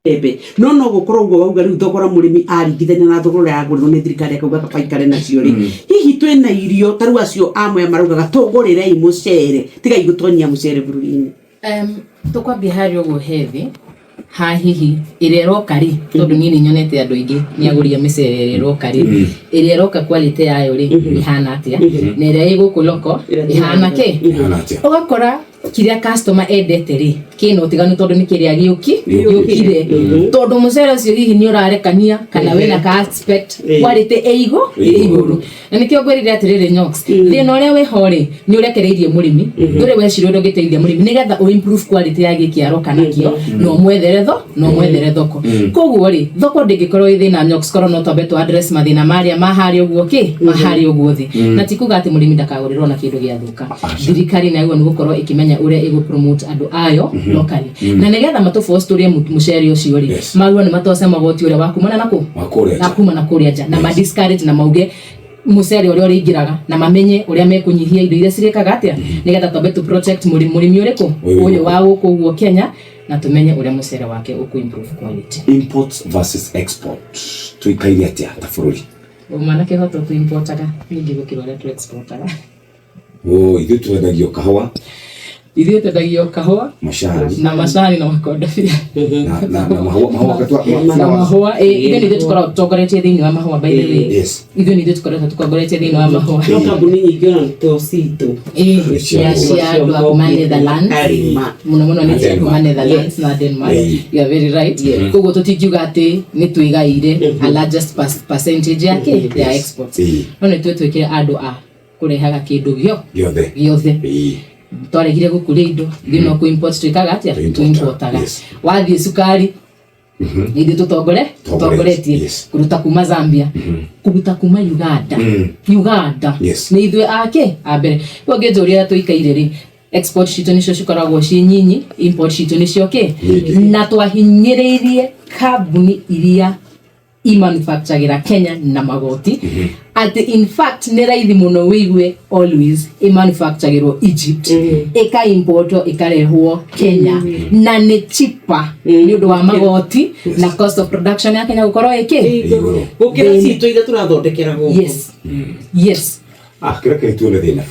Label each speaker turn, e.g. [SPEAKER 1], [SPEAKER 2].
[SPEAKER 1] Mbembe no no gukorwo uguo wauga riu thogora murimi aringithania na thogora uria agurirwo ni thirikari akauga kaba ikare nacio ri. Hihi twina irio ta riu acio amwe maraugaga tugurire mucere, tigai gutonyia mucere bururi-ini?
[SPEAKER 2] Tũkwambia harĩa ũguo he thĩ ha hihi ĩrĩa ĩroka rĩ, tondũ niĩ nĩ nyonete andũ aingĩ nĩ agũri a mĩcere ĩrĩa ĩroka rĩ, ĩrĩa ĩroka quality yayo rĩ ĩhana atĩa, na ĩrĩa ĩ gũkũ local ĩhana kĩ?
[SPEAKER 3] Ĩhana atĩa?
[SPEAKER 2] Ũgakora kĩrĩa customer endete rĩ kĩna ũtiganu, tondũ nĩ kĩrĩa gĩũki gĩũkire, tondũ mũcere ũcio hihi nĩ ũrarekania kana wĩna ka aspect quality ĩ igũrũ. Na nĩkĩo ngwĩrire atĩrĩrĩ, Nyox, thĩna ũrĩa wĩho rĩ nĩ ũrekereirie mũrĩmi, ndũrĩ weciria ũrĩa ũngĩteithia mũrĩmi nĩgetha ũ improve quality ya gĩkĩ aroka nakĩo na ũmwethere tho na ũmwethere thoko. Koguo rĩ, thoko ndĩngĩkorwo ĩ thĩna, Nyox, korwo no twambe tũ address mathĩna marĩa ma harĩa ũguo kĩ ma harĩa ũguo thĩ. Na ti kuga atĩ mũrĩmi ndakagũrĩrwo na kĩndũ gĩathũka. Thirikari nayo nĩ gũkorwo ĩkĩmenya ũrĩa ĩgũ promote andũ ayo locally, na nĩgetha matũ force tũrĩe mũcere ũcio rĩ, magwo nĩ matoce magoti ũrĩa wa kumana na kũ
[SPEAKER 3] Wa kũrĩa nja.
[SPEAKER 2] Wa kuma na kũrĩa nja, na ma discourage na mauge mũcere ũrĩa ũrĩingĩraga, na mamenye ũrĩa mekũnyihia indo iria cirĩkaga atĩa, nĩgetha twambe tũ protect mũrĩmi ũrĩkũ?
[SPEAKER 3] Ũyũ.
[SPEAKER 2] Ũyũ wa gũkũ ũguo Kenya, na tũmenye ũrĩa mũcere wake ũkũ improve quality.
[SPEAKER 3] Imports versus export, tuikaire atia ta bũrũri?
[SPEAKER 2] Ũma na kĩhoto, tũ importaga nyingĩ gũkĩra ũrĩa tũ exportaga.
[SPEAKER 3] Oh, ithuĩ twendagio kahũa.
[SPEAKER 2] Ithuĩ twendagio kahũa.
[SPEAKER 3] Macani.
[SPEAKER 2] Na macani na makondobia.
[SPEAKER 3] Na mahũa, mahũa
[SPEAKER 2] na mahũa. Ithuĩ nĩ ithuĩ tũkoragwo tũtongoretie thĩinĩ wa mahũa, by the way. Ithuĩ nĩ ithuĩ tũkoretwo tũtongoretie thĩinĩ wa mahũa.
[SPEAKER 1] No kambuni nyingĩ ona to citũ.
[SPEAKER 2] Cia andũ a kuma Netherlands.
[SPEAKER 1] Karima.
[SPEAKER 2] Mũno mũno nĩ cia kuma
[SPEAKER 3] Denmark.
[SPEAKER 2] Netherlands na Denmark. You are very right. Koguo tũtingiuga atĩ nĩ twĩgaire a largest percentage ya kĩ ya exports. No nĩ twĩtwĩkire andũ a kũrehaga kĩndũ gĩo
[SPEAKER 3] gĩothe.
[SPEAKER 2] Gĩothe. Twaregire gũkũria indo, ithuĩ no kũ-import twĩkaga atĩa?
[SPEAKER 3] Tũ-importaga,
[SPEAKER 2] Tũ-importaga. Wathiĩ cukari, nĩ ithuĩ tũtongore tũtongoretie kũruta kuma Zambia, kũruta kuma Uganda. Uganda nĩ ithuĩ ake a mbere. Rĩu ũngĩnjũria tũikaire rĩ, export citũ nĩcio cikoragwo ciĩ nyinyi, import citũ nĩcio kĩ.
[SPEAKER 3] Nyingĩ.
[SPEAKER 2] Na twahinyĩrĩirie kambuni iria imanufacturagĩra Kenya na magoti, atĩ in fact nĩ raithi mũno wĩigue always imanufacturagĩrwo Egypt, ĩkaimportwo ĩkarehwo Kenya, na nĩ cheaper nĩ ũndũ wa magoti na cost of production ya Kenya gũkorwo ĩkĩ
[SPEAKER 3] Igũrũ.
[SPEAKER 1] Gũkĩra citũ iria tũrathondekera gũkũ.
[SPEAKER 2] Yes.
[SPEAKER 3] Ah, kĩrĩa kĩrĩ tuone thĩna.